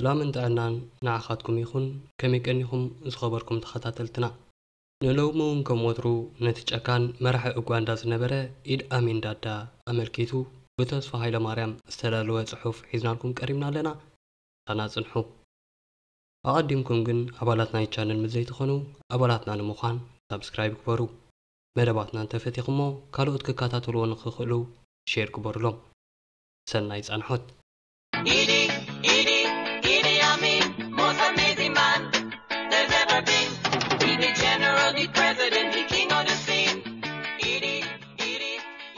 ሰላምን ጥዕናን ንዓኻትኩም ይኹን። ከመይ ቀኒኹም ዝኸበርኩም ተኸታተልትና? ንሎሚ እውን ከም ወትሩ ነቲ ጨካን መራሒ ኡጋንዳ ዝነበረ ኢድ ኣሚን ዳዳ ኣመልኪቱ ብተስፋ ሃይለማርያም ዝተዳለወ ጽሑፍ ሒዝናልኩም ቀሪብና ኣለና። ኣና ጽንሑ። ኣቐዲምኩም ግን ኣባላት ናይ ቻነል ምስ ዘይትኾኑ ኣባላትና ንምዃን ሳብስክራይብ ግበሩ። መደባትና እንተፈቲኹሞ ካልኦት ክከታተልዎ ንኽኽእሉ ሼር ግበሩሎም። ሰናይ ጻንሖት። Idi, Idi, Idi Amin, most amazing man there's ever been. He's the general, the president, the king on the scene. Idi, Idi,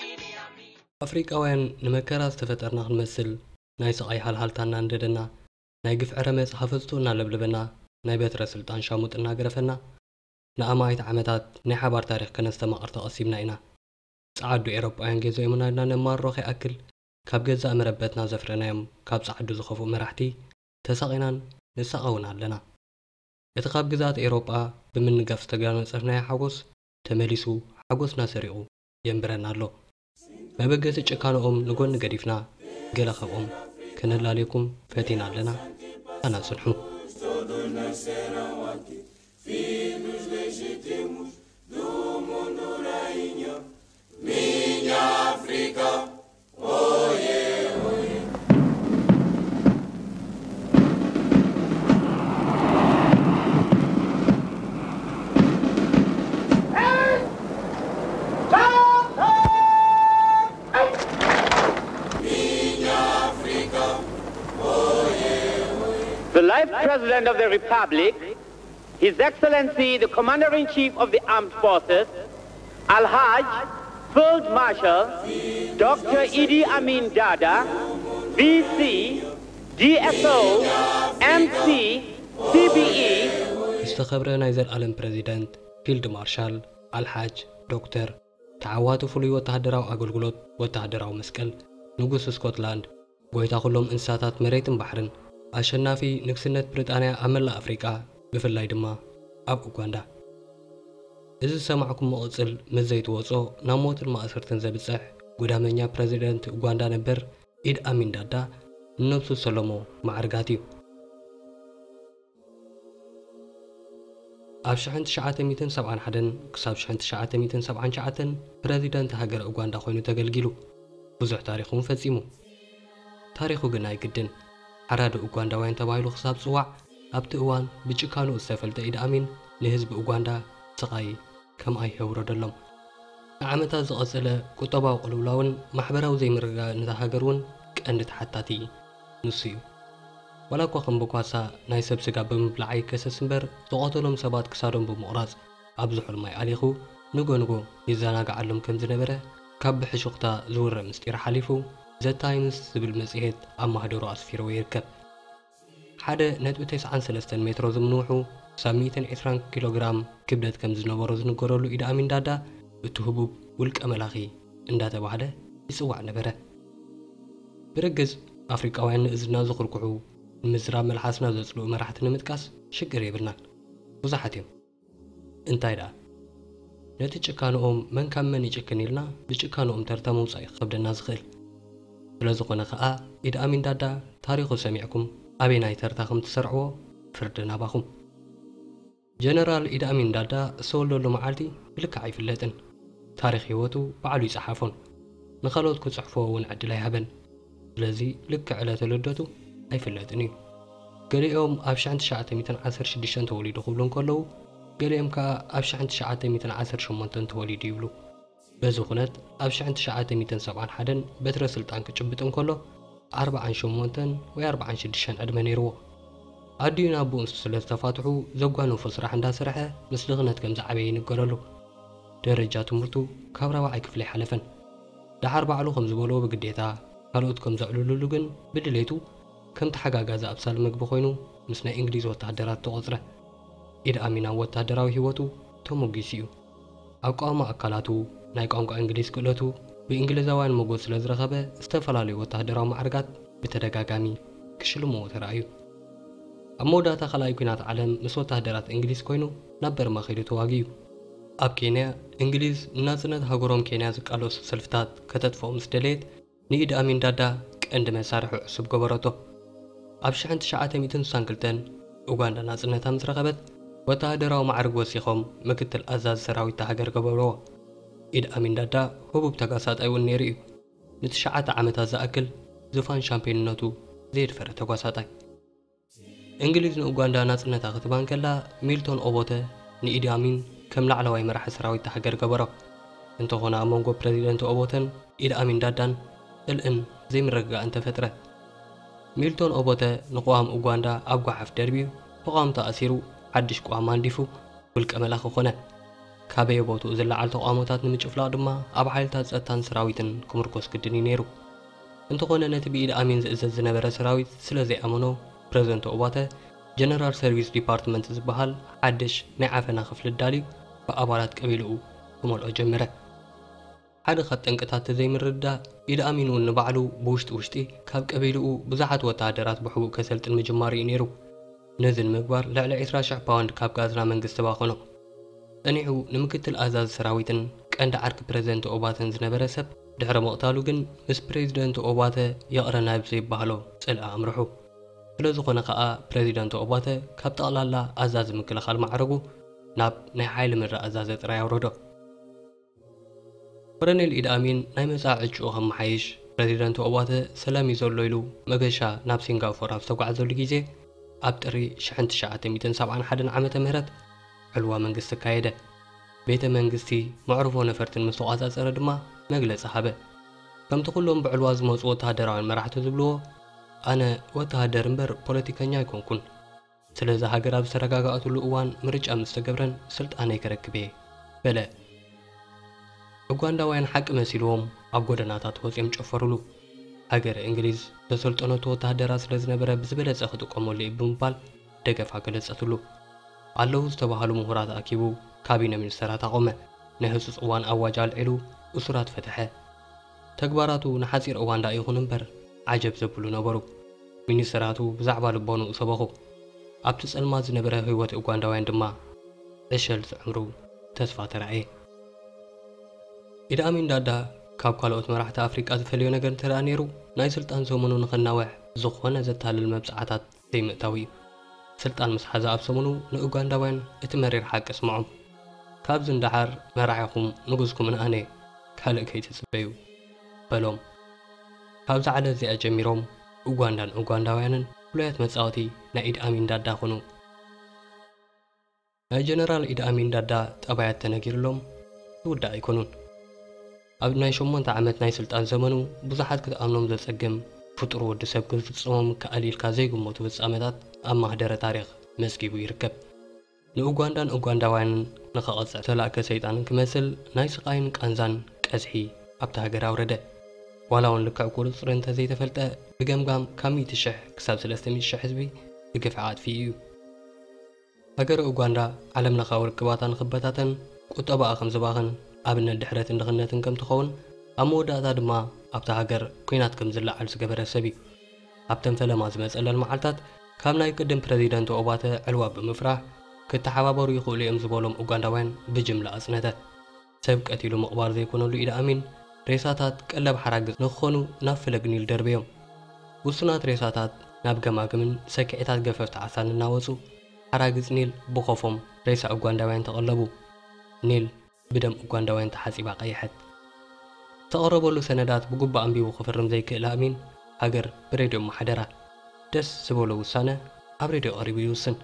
Idi Amin. ኣፍሪቃውያን ንመከራ ዝተፈጠርና ክንመስል፣ ናይ ስቓይ ሃልሃልታ እናንደደና፣ ናይ ግፍዒ ረመጽ ሃፈጽቱ እናለብለበና፣ ናይ በትረ ስልጣን ሻሙጥ እናገረፈና፣ ንኣማኢት ዓመታት ናይ ሓባር ታሪኽ ከነስተማቕር ተቐሲብና ኢና። ጸዓዱ ኤውሮጳውያን ገዚኦምና ኢልና ነማርሮ ከይኣክል፣ ካብ ገዛእ መረበትና ዘፍረናዮም ካብ ጸዓዱ ዝኸፍኡ መራሕቲ ተሳቒናን ንሳቐ እውን ኣለና። እቲ ካብ ግዝኣት ኤውሮጳ ብምንጋፍ ዝተጋነጸፍናዮ ሓጎስ ተመሊሱ ሓጎስና ሰሪቑ የንብረና ኣሎ። መበገሲ ጭካንኦም ንጎኒ ገዲፍና፣ ገለ ካብኦም ከነላልየኩም ፈቲና ኣለና። ኣና ጽንሑ። The life President of the Republic, His Excellency the Commander-in-Chief of the Armed Forces, Al-Hajj Field Marshal Doctor Idi Amin Dada, V C, D S O, M C, C B E, ዝተኸብረ ናይ ዘልኣለም ፕረዚደንት ፊልድ ማርሻል ኣልሓጅ ዶክተር ተዓዋቲ ፍሉይ ወተሃደራዊ ኣገልግሎት ወተሃደራዊ መስቀል ንጉስ ስኮትላንድ ጎይታ ኩሎም እንስሳታት መሬትን ባሕርን፣ ኣሸናፊ ንግስነት ብሪጣንያ ኣብ መላእ ኣፍሪቃ፣ ብፍላይ ድማ ኣብ ኡጋንዳ። እዚ ዝሰማዕኩሞ ቅጽል ምስ ዘይትወጾ ናብ ሞትን ማእሰርትን ዘብጽሕ ጉዳመኛ ፕረዚደንት ኡጋንዳ ነበር ኢድ ኣሚን ዳዳ ንነብሱ ዝሰለሞ ማዕርጋት እዩ። ኣብ ሽሕን ትሽዓተ ሚእትን ሰብዓን ሓደን ክሳብ ሽሕን ትሽዓተ ሚእትን ሰብዓን ትሽዓተን ፕረዚደንት ሃገረ ኡጋንዳ ኮይኑ ተገልጊሉ። ብዙሕ ታሪኽ እውን ፈጺሙ። ታሪኹ ግን ኣይግድን። ሓራዲ ኡጋንዳውያን ተባሂሉ ክሳብ ጽዋዕ ኣብቲ እዋን ብጭካንኡ ዝተፈልጠ ኢድ ኣሚን ንህዝቢ ኡጋንዳ ስቓይ ከም ኣይሀውረደሎም። ንዓመታት ዝቐጸለ ቁጠባዊ ቅልውላውን ማሕበራዊ ዘይምርግጋእን እታ ሃገር እውን ቀንዲ ተሓታቲ ንሱ እዩ። ዋላ እኳ ከም ብኳሳ ናይ ሰብ ስጋ ብምብላዕ ኣይከሰስ እምበር፣ ዝቐተሎም ሰባት ክሳዶም ብምቑራጽ ኣብ ዝሑል ማይ ኣሊኹ ንጎ ንጎ ይዘናግዓሎም ከም ዝነበረ ካብ ብሕሹኽታ ዝውረ ምስጢር ሓሊፉ፣ ዘ ታይምስ ዝብል መጽሔት ኣብ ማህደሩ ኣስፊርዎ ይርከብ። ሓደ ነጥቢ ተስዓን ሰለስተን ሜትሮ ዝምንውሑ፣ ክሳብ ሚእትን ዕስራን ኪሎ ግራም ክብደት ከም ዝነበሮ ዝንገረሉ ኢድ ኣሚን ዳዳ፣ እቲ ህቡብ ውልቀ መላኺ እንዳተባህለ ይጽዋዕ ነበረ። ብርግጽ፣ ኣፍሪቃውያን ንእዝና ዝኹርኩሑ፣ ንምዝራብ መልሓስና ዘጽልኡ መራሕቲ ንምጥቃስ ሽግር የብልናን። ብዙሓት እዮም። እንታይ ደኣ፣ ነቲ ጭካንኦም መን ካብ መን ይጭክን ኢልና ብጭካንኦም ተርታ ምውጻእ እዩ ክኸብደና ዝኽእል። ስለ ዝኾነ ከኣ፣ ኢድ ኣሚን ዳዳ ታሪኹ ሰሚዕኩም ኣበየናይ ተርታ ከም ትሰርዕዎ ፍርዲ ናባኹም። ጀነራል ኢድ ኣሚን ዳዳ ዝተወልደሉ መዓልቲ ብልክዕ ኣይፍለጥን። ታሪኽ ህይወቱ ባዕሉ ኣይጸሓፎን። ንኻልኦት ክጽሕፍዎ እውን ዕድል ኣይሃበን። ስለዚ ልክዕ ዕለተ ልደቱ ኣይፍለጥን እዩ። ገሊኦም ኣብ ሽሕን ትሽዓተ ሚእትን ዓሰርተ ሽዱሽተን ተወሊዱ ክብሉ እንከለዉ፣ ገሊኦም ከኣ ኣብ ሽሕን ትሽዓተ ሚእትን ዓሰርተ ሸሞንተን ተወሊዱ ይብሉ። በዚ ኩነት ኣብ ሽሕን ትሽዓተ ሚእትን ሰብዓን ሓደን በትረ ስልጣን ክጭብጥ እንከሎ፣ ኣርብዓን ሸሞንተን ወይ ኣርብዓን ሽዱሽተን ዕድመ ነይርዎ። ኣዲኡን ኣቦኡን ስለ ዝተፋትሑ ዘጓነፎ ስራሕ እንዳሰርሐ ምስ ድኽነት ከም ዝዓበየ ይንገረሉ። ደረጃ ትምህርቱ ካብ ራብዓይ ክፍሊ ኣይሓለፈን። ደሓር ባዕሉ ከም ዝበልዎ ብግዴታ፣ ካልኦት ከም ዘዕልሉሉ ግን ብድሌቱ ከም ተሓጋጋዚ ኣብሳሊ መግቢ ኮይኑ ምስ ናይ እንግሊዝ ወተሃደራት ተቖጽረ። ኢድ ኣሚን ኣብ ወተሃደራዊ ህይወቱ ተሞጊሱ እዩ። ኣቃውማ ኣካላቱ፣ ናይ ቋንቋ እንግሊዝ ክእለቱ፣ ብእንግሊዛውያን ሞጎስ ስለ ዝረኸበ ዝተፈላለዩ ወተሃደራዊ ማዕርጋት ብተደጋጋሚ ክሽልምዎ ተራእዩ። ኣብ መወዳእታ ካልኣይ ኲናት ዓለም ምስ ወተሃደራት እንግሊዝ ኮይኑ ናብ በርማ ከይዱ ተዋጊኡ። ኣብ ኬንያ እንግሊዝ ንናጽነት ሃገሮም ኬንያ ዝቃለሱ ሰልፍታት ከተጥፍኦ ምስ ደለየት ንኢድ ኣሚን ዳዳ ቀንዲ መሳርሒ ዕሱብ ገበረቶ። ኣብ ሽሕን ትሽዓተ ሚእትን ስሳን ክልተን ኡጋንዳ ናጽነታ ምስ ረኸበት፣ ወተሃደራዊ ማዕርግ ወሲኾም ምክትል ኣዛዚ ሰራዊት እታ ሃገር ገበርዎ። ኢድ ኣሚን ዳዳ ህቡብ ተጋሳጣይ እውን ነይሩ እዩ። ንትሽዓተ ዓመታት ዝኣክል ዝፋን ሻምፒዮንነቱ ዘየድፈረ ተጓሳጣይ። እንግሊዝ ንኡጋንዳ ናጽነታ ክትባ እንከላ፣ ሚልቶን ኦቦተ ንኢድ ኣሚን ከም ላዕለዋይ መራሒ ሰራዊት እታ ሃገር ገበሮ። እንተኾነ፣ ኣብ መንጎ ፕረዚደንት ኦቦተን ኢድ ኣሚን ዳዳን ጽልእን ዘይምርግጋእን ተፈጥረ። ሚልቶን ኦቦተ ንቅዋም ኡጋንዳ ኣብ ጓሓፍ ደርብዩ፣ ተቓወምቲ ኣሲሩ፣ ሓድሽ ቅዋም ኣንዲፉ፣ ውልቀ መላኺ ኮነ። ካበየ ቦትኡ ዝለዓል ተቓውሞታት ንምጭፍላቕ ድማ ኣብ ሓይልታት ጸጥታን ሰራዊትን ክምርኮስ ግድን እዩ ነይሩ። እንተኾነ፣ ነቲ ብኢድ ኣሚን ዝእዘዝ ዝነበረ ሰራዊት ስለ ዘይኣመኖ፣ ፕረዚደንት ኦባተ ጀነራል ሰርቪስ ዲፓርትመንት ዝበሃል ሓድሽ ናይ ዓፈና ክፍሊ ኣዳልዩ፣ ብኣባላት ቀቢልኡ ክመልኦ ጀመረ። ሓደ ካብ ጠንቅታት እቲ ዘይምርድዳእ፣ ኢድ ኣሚን እውን ንባዕሉ ብውሽጢ ውሽጢ ካብ ቀቢልኡ ብዙሓት ወተሃደራት ብሕቡእ ከሰልጥን ምጅማሩ እዩ ነይሩ። ነዚ ንምግባር ልዕሊ ዕስራ ሽሕ ፓውንድ ካብ ካዝና መንግስቲ ባኸኖ። ጸኒሑ ንምክትል ኣዛዚ ሰራዊትን ቀንዲ ዓርኪ ፕረዚደንት ኦባተን ዝነበረ ሰብ ድሕሪ ምቕታሉ ግን፣ ምስ ፕረዚደንት ኦባተ ይቕረ ናብ ዘይበሃሎ ጽልኢ ኣምርሑ። ስለ ዝኾነ ከኣ፣ ፕረዚደንት ኦባተ ካብ ጠቕላላ ኣዛዚ ምክልኻል ማዕረጉ ናብ ናይ ሓይሊ ምድሪ ኣዛዚ ጥራይ ኣውረዶ። ኮሎኔል ኢድ ኣሚን ናይ መጻኢ ዕጭኡ ከመሓይሽ፣ ፕረዚደንት ኦባተ ሰላም እዩ ዘሎ ኢሉ መገሻ ናብ ሲንጋፎር ኣብ ዝተጓዕዘሉ ግዜ፣ ኣብ ጥሪ ሽሕን ትሽዓተ ሚእትን ሰብዓን ሓደን ዓመተ ምህረት ዕልዋ መንግስቲ ኣካየደ። ቤተ መንግስቲ መዕርፎ ነፈርትን ምስ ተቋጻጸረ ድማ መግለጺ ሃበ። ከምቲ ኩሎም ብዕልዋ ዝመጹ ወተሃደራውያን መራሕቲ ዝብልዎ፣ ኣነ ወተሃደር እምበር ፖለቲከኛ ኣይኮንኩን። ስለዚ ሃገር ኣብ ዝተረጋጋኣትሉ እዋን ምርጫ ምስ ተገብረን ስልጣነይ ክረክብ እየ በለ። ኡጋንዳውያን ሓቂ መሲልዎም ኣብ ጎደናታት ወጺኦም ጨፈሩሉ። ሃገረ እንግሊዝ ዘሰልጠነቶ ወተሃደራት ስለ ዝነበረ ብዝበለጸ ክጥቀመሉ እዩ ብምባል ደገፋ ገለጸትሉ። ኣለዉ ዝተባህሉ ምሁራት ኣኪቡ ካቢነ ሚኒስተራት ኣቖመ። ናይ ህጹጽ እዋን ኣዋጅ ኣልዒሉ እሱራት ፈትሐ። ተግባራቱ ንሓጺር እዋን ደኣ ይኹን እምበር ዓጀብ ዘብሉ ነበሩ። ሚኒስተራቱ ብዛዕባ ልቦንኡ ሰበኹ። ኣብቲ ጸልማት ዝነበረ ህይወት ኡጋንዳውያን ድማ ዕሸል ዝዕምሩ ተስፋ ተራእየ። ኢድ ኣሚን ዳዳ ካብ ካልኦት መራሕቲ ኣፍሪቃ ዝፈልዮ ነገር እንተ ደኣ ነይሩ፣ ናይ ስልጣን ዘመኑ ንኸናውሕ ዝኾነ ዘታልል መብጽዓታት ዘይምእታው እዩ። ስልጣን ምስ ሓዘ ኣብ ሰሙኑ ንኡጋንዳውያን እቲ መሪር ሓቂ ኣስምዖም። ካብዚ ንደሓር መራሒኹም ንጉስኩምን ኣነ ካልእ ከይትጽበዩ በሎም። ካብዛ ዕለት እዚኣ ጀሚሮም ኡጋንዳን ኡጋንዳውያንን ፍሉያት መጻወቲ ናይ ኢድ ኣሚን ዳዳ ኾኑ። ናይ ጀነራል ኢድ ኣሚን ዳዳ ጠባያት ተነጊርሎም ዝውዳእ ኣይኮኑን። ኣብ ናይ ሸሞንተ ዓመት ናይ ስልጣን ዘመኑ ብዙሓት ክትኣምኖም ዘጸግም ፍጡር ወዲ ሰብ ክፍጽሞ ምከኣል ኢልካ ዘይግመቱ ፍጻመታት ኣብ ማህደረ ታሪኽ መዝጊቡ ይርከብ። ንኡጋንዳን ኡጋንዳውያንን ንኸቐጽዕ ተላእከ ሰይጣንን ክመስል ናይ ስቓይን ቃንዛን ቀዝሒ ኣብታ ሃገር ኣውረደ። ዋላ እውን ልክዕ ቁጽሪ እንተዘይተፈልጠ፣ ብገምጋም ካብ ሚእቲ ሽሕ ክሳብ ሰለስተ ሚእቲ ሽሕ ህዝቢ ብግፍዒ ኣጥፊኡ እዩ። ሃገረ ኡጋንዳ ዓለምለኻዊ ርክባታ ንኽበታተን ቁጠባኣ ከም ዝባኽን ኣብነት ድሕረትን ድኽነትን ከም ትኸውን ኣብ መወዳእታ ድማ ኣብታ ሃገር ኲናት ከም ዝለዓል ዝገበረ ሰብ እዩ። ኣብተን ፈለማ ዝመጸለን መዓልታት ካብ ናይ ቅድም ፕረዚደንት ኦባተ ዕልዋ ብምፍራህ ክተሓባበሩ ይኽእሉ እዮም ዝበሎም ኡጋንዳውያን ብጅምላ ኣጽነተ። ሰብ ቀቲሉ ምቕባር ዘይኮነሉ ኢድ ኣሚን ሬሳታት ቀለብ ሓራግጽ ንክኾኑ ናብ ፈለግ ኒል ደርበዮም። ውሱናት ሬሳታት ናብ ገማግምን ሰኪዕታት ገፈፍቲ ዓሳን እናወጹ ሓራግጽ ኒል ብኾፎም ሬሳ ኡጋንዳውያን ተቐለቡ። ኒል ብደም ኡጋንዳውያን ተሓጺባ ቀይሐት። ዝተቐረበሉ ሰነዳት ብጉባእ ኣንቢቡ ክፍርም ዘይክእል ኣሚን ሃገር ብሬድዮ ኣመሓደራ። ደስ ዝበሎ ውሳነ ኣብ ሬድዮ ቀሪቡ ይውስን።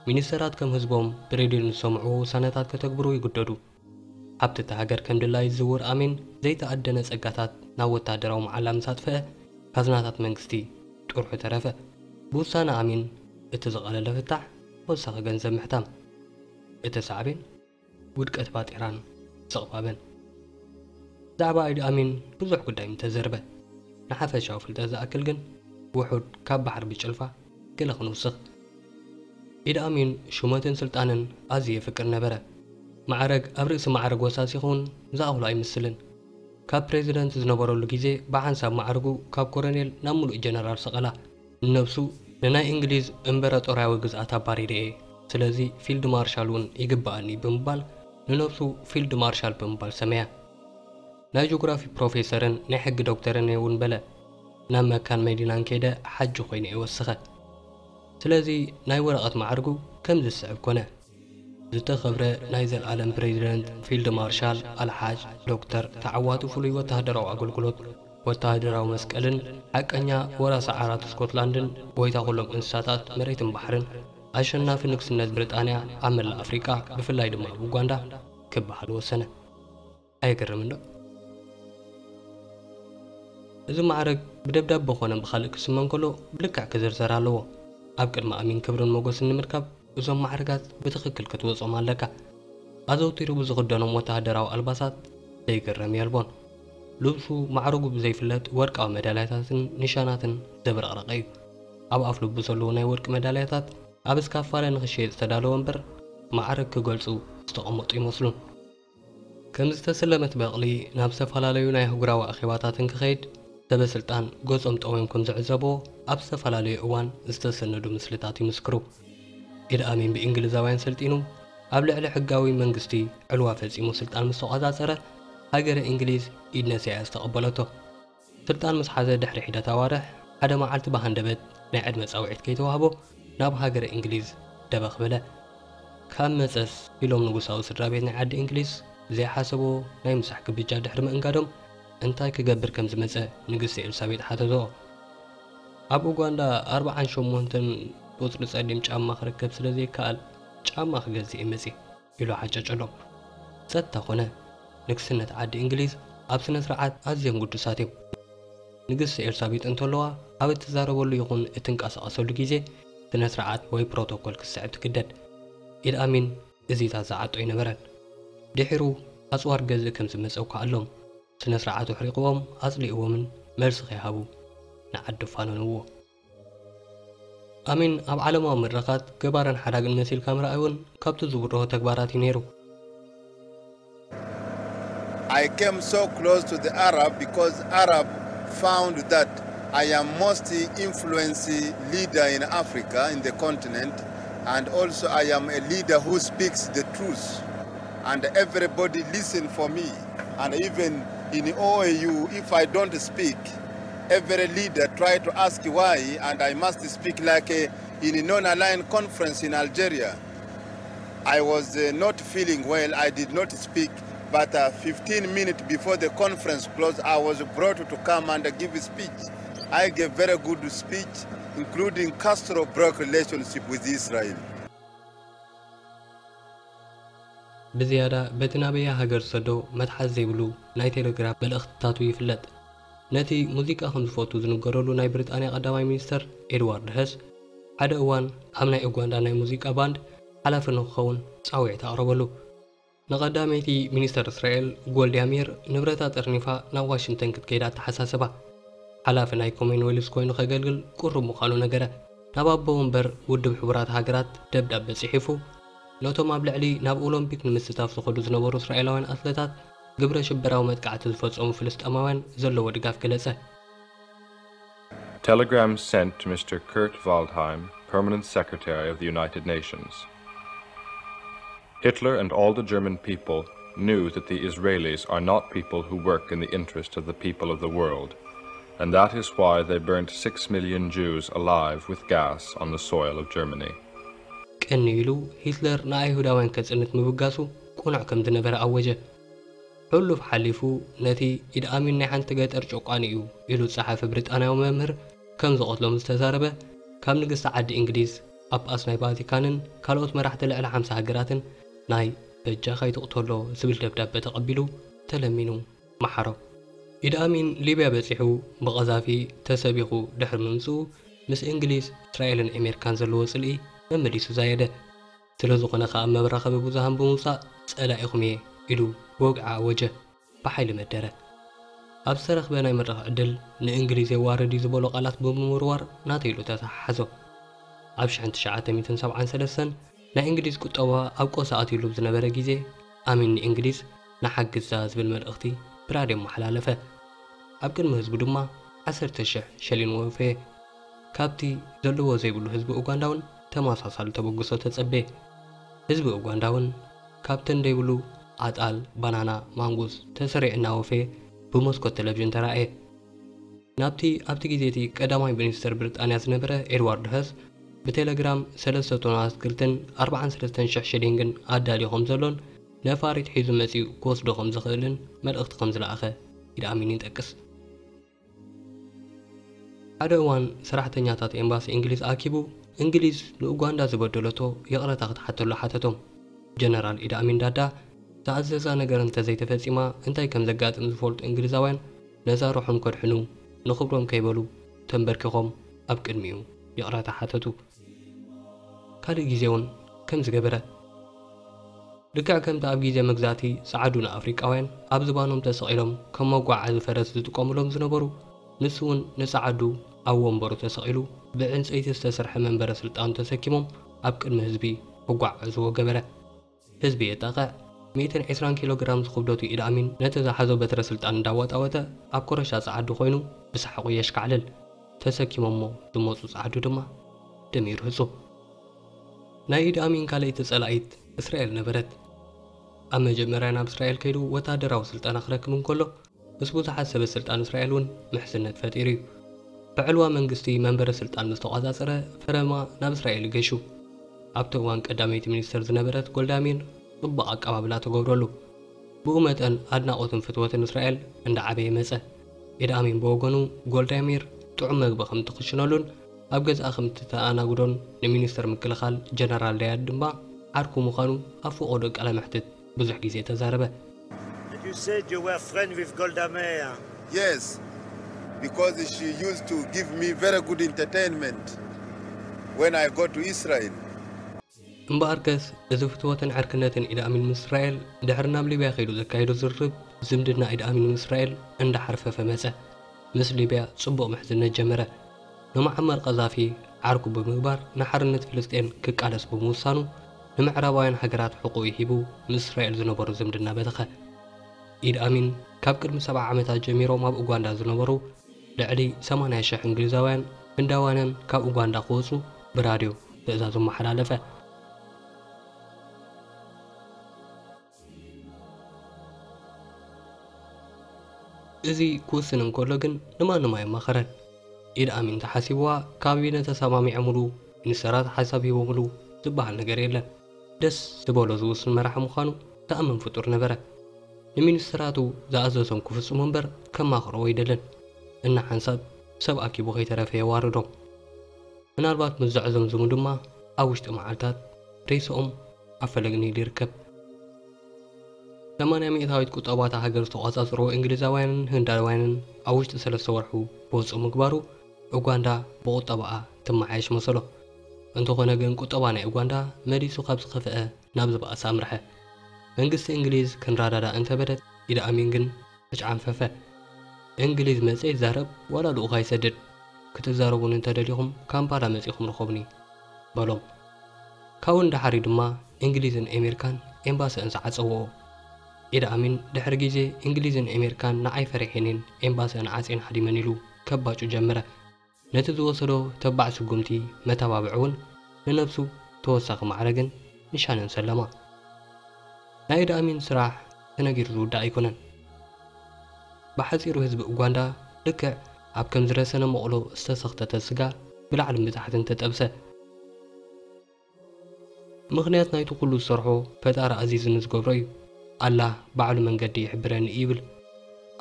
ሚኒስተራት ከም ህዝቦም ብሬድዮ ንዝሰምዕዎ ውሳነታት ከተግብሩ ይግደዱ። ሃብቲ እታ ሃገር ከም ድላዩ ዝዝውር ኣሚን ዘይተኣደነ ጸጋታት ናብ ወታደራዊ መዓላ ምስ ኣጥፍአ ካዝናታት መንግስቲ ጥርሑ ተረፈ። ብውሳነ ኣሚን እቲ ዝቐለለ ፍታሕ ወሳኺ ገንዘብ ምሕታም፣ እቲ ሳዕቤን ውድቀት ባጤራን ስቕባብን። ብዛዕባ ኢድ ኣሚን ብዙሕ ጉዳይ ምተዘርበ፣ ንሓፈሻዊ ፍልጠት ዝኣክል ግን ውሑድ ካብ ባሕሪ ብጭልፋ ገለ ክንውስኽ። ኢድ ኣሚን ሹመትን ስልጣንን ኣዝዩ የፍቅር ነበረ። ማዕረግ ኣብ ርእሲ ማዕረግ ወሳሲ ይኸውን ዝኣኽሎ ኣይምስልን። ካብ ፕሬዚደንት ዝነበረሉ ግዜ ብሓንሳብ ማዕርጉ ካብ ኮረኔል ናብ ምሉእ ጀነራል ሰቐላ። ንነብሱ ንናይ እንግሊዝ እምበረጦርያዊ ግዝኣት ኣባሪረ እየ፣ ስለዚ ፊልድ ማርሻል እውን ይግበኣኒ ብምባል ንነብሱ ፊልድ ማርሻል ብምባል ሰመያ። ናይ ጂኦግራፊ ፕሮፌሰርን ናይ ሕጊ ዶክተርን እየ እውን በለ። ናብ መካን መዲናን ከይደ ሓጂ ኮይነ እየ ወሰኸ። ስለዚ ናይ ወረቐት ማዕርጉ ከምዚ ዝስዕብ ኮነ። ዝተኸብረ ናይ ዘልኣለም ፕሬዚደንት ፊልድ ማርሻል ኣልሓጅ ዶክተር ተዓዋቲ ፍሉይ ወተሃደራዊ ኣገልግሎት፣ ወተሃደራዊ መስቀልን ሓቀኛ ወራሲ ዓራት ስኮትላንድን፣ ጎይታ ኩሎም እንስሳታት መሬትን ባሕርን፣ ኣሸናፊ ንግስነት ብሪጣንያ ኣብ መላእ ኣፍሪቃ፣ ብፍላይ ድማ ኣብ ኡጋንዳ ክበሃል ወሰነ። ኣይገርምን ዶ? እዚ ማዕረግ ብደብዳበ ኮነ ብኻልእ ክስመ እንከሎ ብልክዕ ክዝርዘር ኣለዎ። ኣብ ቅድሚ ኣሚን ክብርን ሞገስን ንምርካብ እዞም ማዕረጋት ብትኽክል ክትወጾም ኣለካ። ኣዘውቲሩ ብዝኽደኖም ወተሃደራዊ ኣልባሳት ዘይግረም የልቦን። ልብሱ ማዕረጉ ብዘይፍለጥ ወርቃዊ መዳልያታትን ኒሻናትን ዘብረቕረቐ እዩ። ኣብ ኣፍልቡ ዘለዉ ናይ ወርቂ መዳልያታት ኣብ እስካፋለ ንኽሽየጥ ዝተዳለወ እምበር ማዕረግ ክገልጹ ዝተቐመጡ ይመስሉን። ከም ዝተሰለመት በቕሊ ናብ ዝተፈላለዩ ናይ ኣህጉራዊ ኣኼባታት እንክኸይድ፣ ሰበ ስልጣን ገጾም ጠውዮም ከም ዝዕዘብዎ ኣብ ዝተፈላለዩ እዋን ዝተሰነዱ ምስልታት ይምስክሩ። ኢድ ኣሚን ብእንግሊዛውያን ሰልጢኑ ኣብ ልዕሊ ሕጋዊ መንግስቲ ዕልዋ ፈጺሙ ስልጣን ምስ ተቖጻጸረ፣ ሃገረ እንግሊዝ ኢድ ነሲኣ ዝተቐበለቶ። ስልጣን ምስ ሓዘ ድሕሪ ሒደት ኣዋርሕ፣ ሓደ መዓልቲ ብሃንደበት ናይ ዕድመ ጻውዒት ከይተዋህቦ ናብ ሃገረ እንግሊዝ ደበኽ በለ። ካብ መጸስ ኢሎም ንጉሳዊ ስድራ ቤት ናይ ዓዲ እንግሊዝ ዘይሓሰብዎ ናይ ምሳሕ ግብጃ ድሕሪ ምእንጋዶም፣ እንታይ ክገብር ከም ዝመጸ ንግስቲ ኤልሳቤጥ ሓተትኦ። ኣብ ኡጋንዳ ኣርብዓን ሸሞንተን ቁጽሪ ጸሊም ጫማ ክርከብ ስለ ዘይከኣል፣ ጫማ ክገዝእ እየ መጺእ። ኢሉ ሓጨጨሎም። ጸጥታ ኮነ ንግስነት ዓዲ እንግሊዝ ኣብ ስነ ስርዓት ኣዝዮም ግዱሳት እዮም። ንግስቲ ኤልሳቤጥ እንተለዋ ኣብ እትዛረበሉ ይኹን እትንቀሳቐሰሉ ግዜ ስነ ስርዓት ወይ ፕሮቶኮል ክትስዕብ ትግደድ። ኢድ ኣሚን እዚታት ዝዓጦ ኣይነበረን። ድሒሩ ኣጽዋር ገዝእ ከም ዝመጸ እኳ ኣሎም ስነ ስርዓቱ ኣሕሪቕዎም ኣጽሊእዎምን መልሲ ከይሃቡ ንዓዲ ኣፋነንዎ። ኣሚን ኣብ ዓለማዊ መድረኻት ገባርን ሓዳግን መሲልካ ምርኣይ እውን ካብቲ ዝብርሆ ተግባራት እዩ ነይሩ። I came so close to the Arab because Arab found that I am most influential leader in Africa, in the continent, and also I am a leader who speaks the truth, and everybody listen for me, and even in O A U, if I don't speak, every leader try to ask why, and I must speak like a, in a non-aligned conference in Algeria. I was uh, not feeling well. I did not speak. But uh, fifteen minutes before the conference closed, I was brought to come and give a speech. I gave very good speech, including Castro broke relationship with Israel. ብዝያዳ በቲ ናበያ ሃገር ዝሰዶ መትሓዚ ዘይብሉ ናይ ቴሌግራፍ መልእኽትታቱ ይፍለጥ። ነቲ ሙዚቃ ከም ዝፈቱ ዝንገረሉ ናይ ብሪጣንያ ቀዳማይ ሚኒስተር ኤድዋርድ ሀስ ሓደ እዋን ኣብ ናይ ኡጋንዳ ናይ ሙዚቃ ባንድ ሓላፊ ንክኸውን ጻውዒት ኣቕረበሉ። ንቐዳመይቲ ሚኒስተር እስራኤል ጎልድያ ሚር ንብረታ ጠርኒፋ ናብ ዋሽንግተን ክትከይድ ኣተሓሳሰባ። ሓላፊ ናይ ኮመንዌልዝ ኮይኑ ከገልግል ቅሩብ ምዃኑ ነገረ። ናብ ኣቦ ወንበር ውድብ ሕቡራት ሃገራት ደብዳበ ጽሒፉ፣ ነቶም ኣብ ልዕሊ ናብ ኦሎምፒክ ንምስታፍ ዝኸዱ ዝነበሩ እስራኤላውያን ኣትለታት ግብረ ሽበራዊ መጥቃዕቲ ዝፈጸሙ ፍልስጤማውያን ዘለዎ ድጋፍ ገለጸ። Telegram sent to Mister Kurt Waldheim, Permanent Secretary of the United Nations. Hitler and all the German people knew that the Israelis are not people who work in the interest of the people of the world, and that is why they burnt six million Jews alive with gas on the soil of Germany. ቀንዩ ኢሉ ሂትለር ንኣይሁዳውያን ከጽንት ምብጋሱ ቅኑዕ ከም ዝነበረ ኣወጀ። ሕሉፍ ሓሊፉ ነቲ ኢድ ኣሚን ናይ ሓንቲ ገጠር ጨቋኒ እዩ ኢሉ ዝጸሓፈ ብሪጣንያዊ መምህር ከም ዝቐትሎም ዝተዛረበ ካብ ንግስቲ ዓዲ እንግሊዝ፣ ጳጳስ ናይ ቫቲካንን ካልኦት መራሕቲ ልዕሊ ሓምሳ ሃገራትን ናይ በጃኻ ኣይትቕተሎ ዝብል ደብዳበ ተቐቢሉ ተለሚኑ መሓሮ። ኢድ ኣሚን ሊብያ በጺሑ ብቐዛፊ ተሰቢኹ ድሕሪ ምምጽኡ ምስ እንግሊዝ፣ እስራኤልን ኣሜሪካን ዘለዎ ጽልኢ መመሊሱ ዛየደ። ስለ ዝኾነ ከኣ ኣብ መራኸቢ ብዙሃን ብምውጻእ ጸላኢኹም እየ ኢሉ ብወግዒ ኣወጀ። ብሓይሊ መደረ። ኣብ ዝተረኽበ ናይ መድረኽ ዕድል ንእንግሊዝ የዋርድ እዩ ዝበሎ ቃላት ብምውርዋር ናተይ ኢሉ ተተሓሓዞ። ኣብ ሽሕን ትሽዓተ ሚእትን ሰብዓን ሰለስተን ናይ እንግሊዝ ቁጠባ ኣብ ቀውሲ ኣትዩሉ ብዝነበረ ግዜ ኣሚን ንእንግሊዝ ንሓግዛ ዝብል መልእኽቲ ብራድዮ ኣመሓላለፈ። ኣብ ቅድሚ ህዝቡ ድማ ዓሰርተ ሽሕ ሸሊን ወፈየ። ካብቲ ዘለዎ ዘይብሉ ህዝቢ ኡጋንዳ እውን ተመሳሳሊ ተበግሶ ተጸበየ። ህዝቢ ኡጋንዳ እውን ካብተን ደይብሉ ኣጣል፣ ባናና፣ ማንጉስ ተሰሪዑ እናወፈየ ብመስኮት ቴሌቪዥን ተራእየ። ናብቲ ኣብቲ ግዜ እቲ ቀዳማይ ሚኒስተር ብሪጣንያ ዝነበረ ኤድዋርድ ሀስ ብቴለግራም ሰለስተ ቶን ኣትክልትን ኣርባዓን ሰለስተን ሽሕ ሽሊንግን ኣዳልዩ ከም ዘሎን ነፋሪት ሒዙ መጺኡ ክወስዶ ከም ዝኽእልን መልእኽቲ ከም ዝለኣኸ ኢድ ኣሚን ይጠቅስ። ሓደ እዋን ሰራሕተኛታት ኤምባሲ እንግሊዝ ኣኪቡ እንግሊዝ ንኡጋንዳ ዝበደለቶ ይቕረታ ክትሓተሉ ሓተቶም። ጀነራል ኢድ ኣሚን ዳዳ ዝኣዘዛ ነገር እንተዘይተፈጺማ እንታይ ከም ዘጋጥም ዝፈልጡ እንግሊዛውያን ነዛ ሩሖም ከድሕኑ ንኽብሮም ከይበሉ ተንበርኪኾም ኣብ ቅድሚኡ ይቕረታ ሓተቱ። ካልእ ግዜ እውን ከምዚ ገበረ። ልክዕ ከምቲ ኣብ ግዜ መግዛእቲ ጸዓዱ ንኣፍሪቃውያን ኣብ ዝባኖም ተሰቒሎም ከም መጓዓዚ ፈረስ ዝጥቀሙሎም ዝነበሩ፣ ንሱ እውን ንጸዓዱ ኣብ ወንበሩ ተሰቒሉ ብዕንጸይቲ ዝተሰርሐ መንበረ ስልጣኑ ተሰኪሞም ኣብ ቅድሚ ህዝቢ ክጓዓዕዝዎ ገበረ። ህዝቢ የጣቕዕ። ሚእትን ዕስራን ኪሎ ግራም ዝኽብደቱ ኢድ ኣሚን ነቲ ዝሓዞ በትረ ስልጣን እንዳወጣወጠ ኣብ ኮረሻ ጸዓዱ ኮይኑ ብሰሓቑ የሽካዕልል። ተሰኪሞሞ ዝመጹ ጸዓዱ ድማ ደም ይርህጹ። ናይ ኢድ ኣሚን ካልኣይቲ ጸላኢት እስራኤል ነበረት። ኣብ መጀመርያ ናብ እስራኤል ከይዱ ወታደራዊ ስልጠና ክረክብ እንከሎ ምስ ብዙሓት ሰበ ስልጣን እስራኤል እውን ምሕዝነት ፈጢሩ እዩ። ብዕልዋ መንግስቲ መንበረ ስልጣን ምስ ተቋጻጸረ ፈረማ ናብ እስራኤል ይገሹ። ኣብቲ እዋን ቀዳመይቲ ሚኒስተር ዝነበረት ጎልዳሚር ጽቡቕ ኣቀባብላ ተገብረሉ። ብኡ መጠን ኣድናቖትን ፍትወትን እስራኤል እንዳዓበየ መጸ። ኢድ ኣሚን ብወገኑ ጎልዳሚር ጥዑም መግቢ ከም ትኽሽነሉን ኣብ ገዛኣ ከም ትተኣናግዶን ንሚኒስተር ምክልኻል ጀነራል ዳያድ ድማ ዓርኩ ምዃኑ ኣብ ፈቖዶ ቃለ መሕትት ብዙሕ ግዜ ተዛረበ። And you said you were friend with Golda Meir. Yes, because she used to give me very good entertainment when I go to Israel. እምበኣርከስ እዚ ፍትወትን ዕርክነትን ኢድ ኣሚን ምስ እስራኤል ድሕሪ ናብ ሊብያ ከይዱ ዘካየዶ ዝርርብ ዝምድና ኢድ ኣሚን ምስ እስራኤል እንዳሓርፈፈ መጸ። ምስ ሊብያ ጽቡቕ ምሕዝነት ጀመረ። ንሙዓመር ቀዛፊ ዓርኩ ብምግባር ንሓርነት ፍልስጤን ክቃለስ ብምውሳኑ ንምዕራባውያን ሃገራት ሕቑኡ ሂቡ ምስ እስራኤል ዝነበሮ ዝምድና በተኸ። ኢድ ኣሚን ካብ ቅድሚ ሰብዓ ዓመታት ጀሚሮም ኣብ ኡጋንዳ ዝነበሩ ልዕሊ ሰማንያ ሽሕ እንግሊዛውያን ህንዳውያንን ካብ ኡጋንዳ ክወጹ ብራድዮ ትእዛዝ ኣመሓላለፈ። እዚ ክውስን እንከሎ ግን ንማንም ኣየማኸረን። ኢድ ኣሚን ተሓሲብዋ ካቢነ ተሰማሚዖምሉ፣ ሚኒስተራት ሓሳብ ሂቦምሉ ዝበሃል ነገር የለን። ደስ ዝበሎ ዝውስን መራሒ ምዃኑ ዝኣምን ፍጡር ነበረ። ንሚኒስተራቱ ዝኣዘዞም ክፍጽሙ እምበር ከማኽርዎ ኣይደልን። እና ሓንሳብ ሰብ ኣኪቡ ከይተረፈ የዋርዶም። ምናልባት ምስ ዘዕዘምዝሙ ድማ ኣብ ውሽጢ መዓልታት ሬስኦም ኣብ ፈለግ ኒል ይርከብ። ሰማንያ ሚእታዊት ቁጠባታ ሃገር ዝተቖጻጸርዎ እንግሊዛውያንን ህንዳውያንን ኣብ ውሽጢ ሰለስተ ወርሑ ክወጽኡ ምግባሩ ኡጋንዳ ብቁጠባኣ ትመሓየሽ መሰሎ። እንተኾነ ግን ቁጠባ ናይ ኡጋንዳ መሊሱ ካብ ዝኸፍአ ናብ ዝበኣሰ ኣምርሐ። መንግስቲ እንግሊዝ ክንረዳዳእ እንተበለት ኢድ ኣሚን ግን ዕጭ ዓንፈፈ። እንግሊዝ መጸ ይዛረብ ዋላ ልኡኻ ይሰድድ። ክትዛረቡኒ እንተደሊኹም ካምፓላ መጺኹም ርኸቡኒ በሎም። ካብኡ ንደሓር እዩ ድማ እንግሊዝን ኤሜሪካን ኤምባሰአን ዝዓጸውኦ። ኢድ ኣሚን ድሕሪ ግዜ እንግሊዝን ኤሜሪካን ንዓይ ፈሪሐንን ኤምባሰአን ዓጽየን ሃዲመን ኢሉ ከባጩ ጀመረ። ነቲ ዝወሰዶ ተባዕ ስጉምቲ መተባብዒ እውን ንነብሱ ተወሳኺ ማዕረግን ኒሻንን ሰለማ። ናይ ኢድ ኣሚን ስራሕ ተነጊሩ ዝውዳእ ኣይኮነን። ብሓጺሩ ህዝቢ ኡጋንዳ ልክዕ ኣብ ከም ዝረሰነ መቑሎ ዝተሰኽተተ ስጋ ብላዕልን ብታሕትን ተጠብሰ። ምኽንያት ናይቲ ኩሉ ዝሰርሖ ፈጣሪ ኣዚዙኒ ዝገብሮ እዩ። ኣላህ ባዕሉ መንገዲ ይሕብረኒ እዩ ይብል።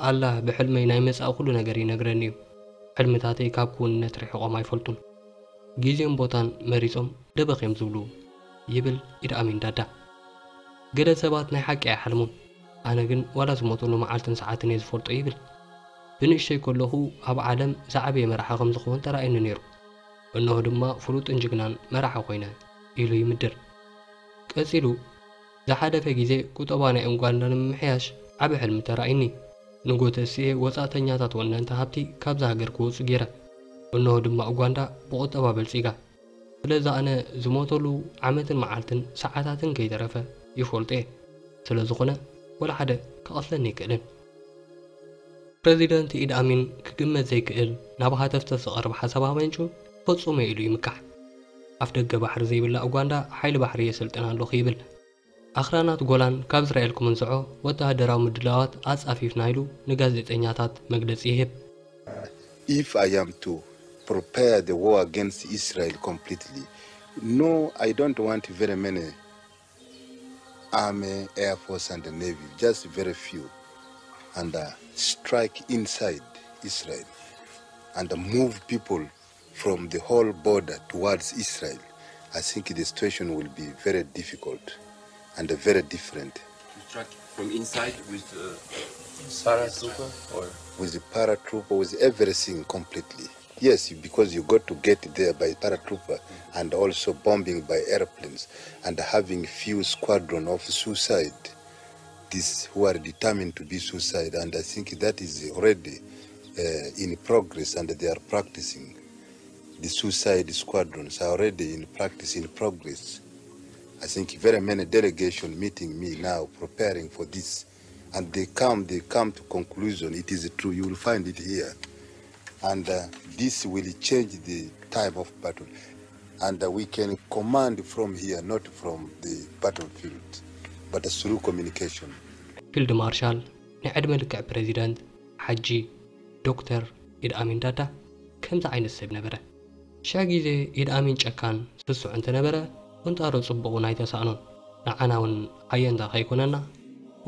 ኣላህ ብሕልመይ ናይ መጻኢ ኩሉ ነገር ይነግረኒ እዩ። ሕልምታተይ ካብ ክውንነት ርሒቖም ኣይፈልጡን። ግዜን ቦታን መሪጾም ደበኽ እዮም ዝብሉ ይብል ኢድ ኣሚን ዳዳ። ገለ ሰባት ናይ ሓቂ ኣይሓልሙን። ኣነ ግን ዋላ ዝሞተሉ መዓልትን ሰዓትን እየ ዝፈልጦ ይብል። ብንእሽተይ ከለኹ ኣብ ዓለም ዝዓበየ መራሒ ከም ዝኸውን ተራእየኒ ነይሩ። እነሆ ድማ ፍሉጥን ጅግናን መራሒ ኮይነ ኢሉ ይምድር። ቀጺሉ ዝሓለፈ ግዜ ቁጠባ ናይ ኡጋንዳ ንምምሕያሽ ዓቢ ሕልሚ ተራእዩኒ። ንጎተሲኤ ወጻእተኛታት ወነንቲ ሃብቲ ካብዛ ሃገር ክወጹ ገይረ። እነሆ ድማ ኡጋንዳ ብቁጠባ በልጺጋ። ስለዚ ኣነ ዝሞተሉ ዓመትን መዓልትን ሰዓታትን ከይተረፈ ይፈልጦ እየ። ስለ ዝኾነ ወላ ሓደ ክቐትለኒ ኣይክእልን። ፕረዚደንት ኢድ ኣሚን ክግመት ዘይክእል ናብ ሃተፍተፍ ዝቐርብ ሓሳብ ኣመንጭዩ ፈጹመ ኢሉ ይምካሕ። ኣፍደገ ባሕሪ ዘይብላ ኡጋንዳ ሓይሊ ባሕሪ የሰልጥን ኣለኹ ይብል። ኣኽራናት ጎላን ካብ እስራኤል ክምንዝዖ ወተሃደራዊ ምድላዋት ኣጻፊፍና ኢሉ ንጋዜጠኛታት መግለጺ ይህብ። If I am to prepare the war against Israel completely, no, I don't want very many army, air force, and the navy, just very few, and uh, strike inside Israel and move people from the whole border towards Israel. I think the situation will be very difficult and very different. You strike from inside with uh, paratrooper or With the paratrooper, with everything completely. Yes, because you got to get there by paratrooper and also bombing by airplanes and having few squadron of suicide. These who are determined to be suicide, and I think that is already uh, in progress, and they are practicing. The suicide squadrons are already in practice, in progress. I think very many delegation meeting me now, preparing for this, and they come, they come to conclusion. It is true. You will find it here, and uh, this will change the time of battle, and uh, we can command from here, not from the battlefield, but through communication. ፊልድ ማርሻል ናይ ዕድመ ልክዕ ፕሬዚደንት ሓጂ ዶክተር ኢድ ኣሚን ዳዳ ከምዚ ዓይነት ሰብ ነበረ። ሽሕ ግዜ ኢድ ኣሚን ጨካን ስሱዕ እንተነበረ፣ ቁንጣሮ ጽቡቑ ኣይተሳእኖን። ንዓና እውን ኣየንታ ከይኮነና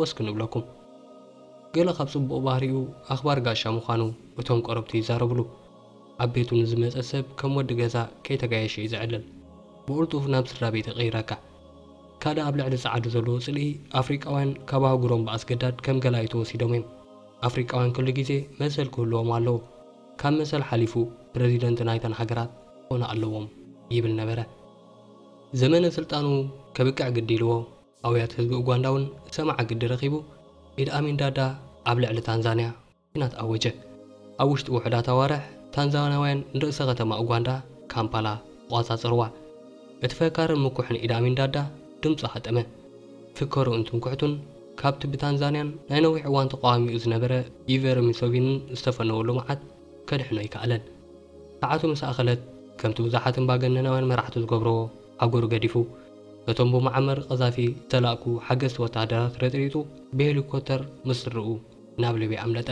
ወስኪ ንብለኩም። ገለ ካብ ጽቡቕ ባህሪኡ ኣኽባር ጋሻ ምዃኑ እቶም ቀረብቱ ይዛረብሉ። ኣብ ቤቱ ንዝመጸ ሰብ ከም ወዲ ገዛ ከይተጋየሸ እዩ ዝዕልል። ብቕልጡፍ ናብ ስድራ ቤት ይቕይረካ። ካልእ ኣብ ልዕሊ ጸዓዱ ዘለዎ ጽልኢ ኣፍሪቃውያን ካብ ኣህጉሮም ብኣስገዳድ ከም ገላዩ ተወሲዶም እዮም። ኣፍሪቃውያን ኩሉ ግዜ መሰል ክህልዎም ኣለዎ። ካብ መሰል ሓሊፉ ፕረዚደንት ናይተን ሃገራት ክኾኑ ኣለዎም ይብል ነበረ። ዘመነ ስልጣኑ ከብቅዕ ግዲ ኢልዎ ኣውያት ህዝቢ ኡጋንዳ እውን ሰማዓ ግዲ ረኺቡ ኢድ ኣሚን ዳዳ ኣብ ልዕሊ ታንዛንያ ኲናት ኣወጀ። ኣብ ውሽጢ ውሑዳት ኣዋርሕ ታንዛንያውያን ንርእሰ ከተማ ኡጋንዳ ካምፓላ ተቖጻጸርዋ። እቲ ፈካርን ምኩሕን ኢድ ኣሚን ዳዳ ድምጹ ሃጠመ። ፍከርኡን ትምክሕቱን ካብቲ ብታንዛንያን ናይ ነዊሕ እዋን ተቓዋሚኡ ዝነበረ ዩቨሪ ሙሰቪንን ዝተፈነወሉ መዓት ከድሕኖ ኣይከኣለን። ሰዓቱ ምስ ኣኸለት ከምቲ ብዙሓት እምባገነናውያን መራሕቲ ዝገብርዎ ሃገሩ ገዲፉ ነቶም ብመዓመር ቀዛፊ ዝተላእኩ ሓገዝቲ ወተሃደራት ረጥሪጡ ብሄሊኮፕተር ምስ ስድርኡ ናብ ሊብያ ኣምለጠ።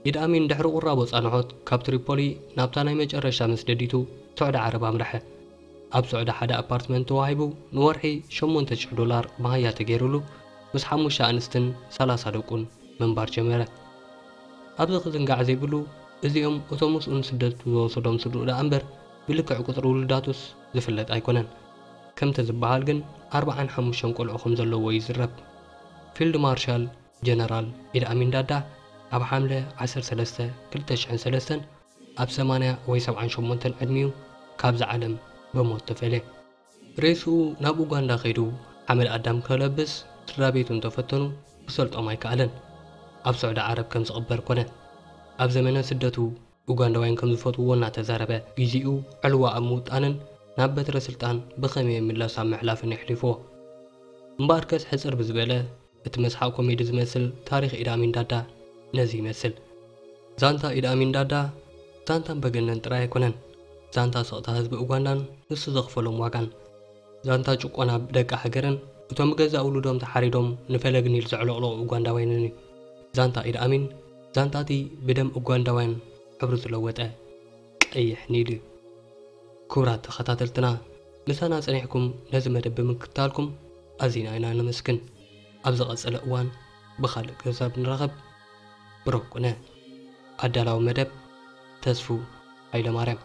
ኢድ ኣሚን ድሕሪ ቁራቦ ጻንሖት ካብ ትሪፖሊ ናብታ ናይ መጨረሻ መስደዲቱ ስዑዲ ዓረብ ኣምርሐ። ኣብ ስዑዲ ሓደ ኣፓርትመንት ተዋሂቡ ንወርሒ ሸሞንተ ሽሕ ዶላር መሃያ ተገይሩሉ ምስ ሓሙሽተ ኣንስትን ሰላሳ ደቁን ምንባር ጀመረ። ኣብዚ ክዝንጋዕ ዘይብሉ እዚኦም እቶም ምስኡ ንስደት ዝወሰዶም ስድርኡ ደኣ እምበር ብልክዕ ቁጽሪ ውሉዳቱስ ዝፍለጥ ኣይኮነን። ከምቲ ዝበሃል ግን ኣርብዓን ሓሙሽተን ቆልዑ ከም ዘለዎ ይዝረብ። ፊልድ ማርሻል ጀነራል ኢድ ኣሚን ዳዳ ኣብ ሓምለ ዓሰርተ ሰለስተ ክልተ ሽሕን ሰለስተን ኣብ ሰማንያ ወይ ሰብዓን ሸሞንተን ዕድሚኡ ካብዛ ዓለም ብሞት ተፈልየ። ሬስኡ ናብ ኡጋንዳ ከይዱ ሓመድ ኣዳም ከለብስ ስድራ ቤቱ እንተፈተኑ ክሰልጦም ኣይከኣለን። ኣብ ስዑዲ ዓረብ ከም ዝቕበር ኮነ። ኣብ ዘመነ ስደቱ ኡጋንዳውያን ከም ዝፈትውዎ እናተዛረበ ግዜኡ ዕልዋ ኣብ ምውጣንን ናብ በትረ ስልጣን ብኸመይ ይምለስ ኣብ ምሕላፍን የሕሊፍዎ። እምበኣርከስ ሕጽር ብዝበለ እቲ መስሓቕ ኮሜዲ ዝመስል ታሪኽ ኢድ ኣሚን ዳዳ ነዚ ይመስል። ዛንታ ኢድ ኣሚን ዳዳ ዛንታ እምበገነን ጥራይ ኣይኮነን። ዛንታ ስቕታ ህዝቢ ኡጋንዳን ንሱ ዘኽፈሎም ዋጋን። ዛንታ ጭቆና ደቂ ሃገርን እቶም ገዛእ ውሉዶም ተሓሪዶም ንፈለግ ኒል ዘዕለቕለቑ ኡጋንዳውያንን እዩ። ዛንታ ኢድ ኣሚን ዛንታ እቲ ብደም ኡጋንዳውያን ሕብሩ ዝለወጠ ቀይሕ ኒል እዩ። ክቡራት ተኸታተልትና፣ ምሳና ጸኒሕኩም ነዚ መደብ ብምክትታልኩም ኣዚና ኢና ነመስግን። ኣብ ዝቐጸለ እዋን ብኻልእ ክሳብ ንራኸብ ብሩኽ ኩነ። ኣዳላዊ መደብ ተስፉ ሃይለማርያም።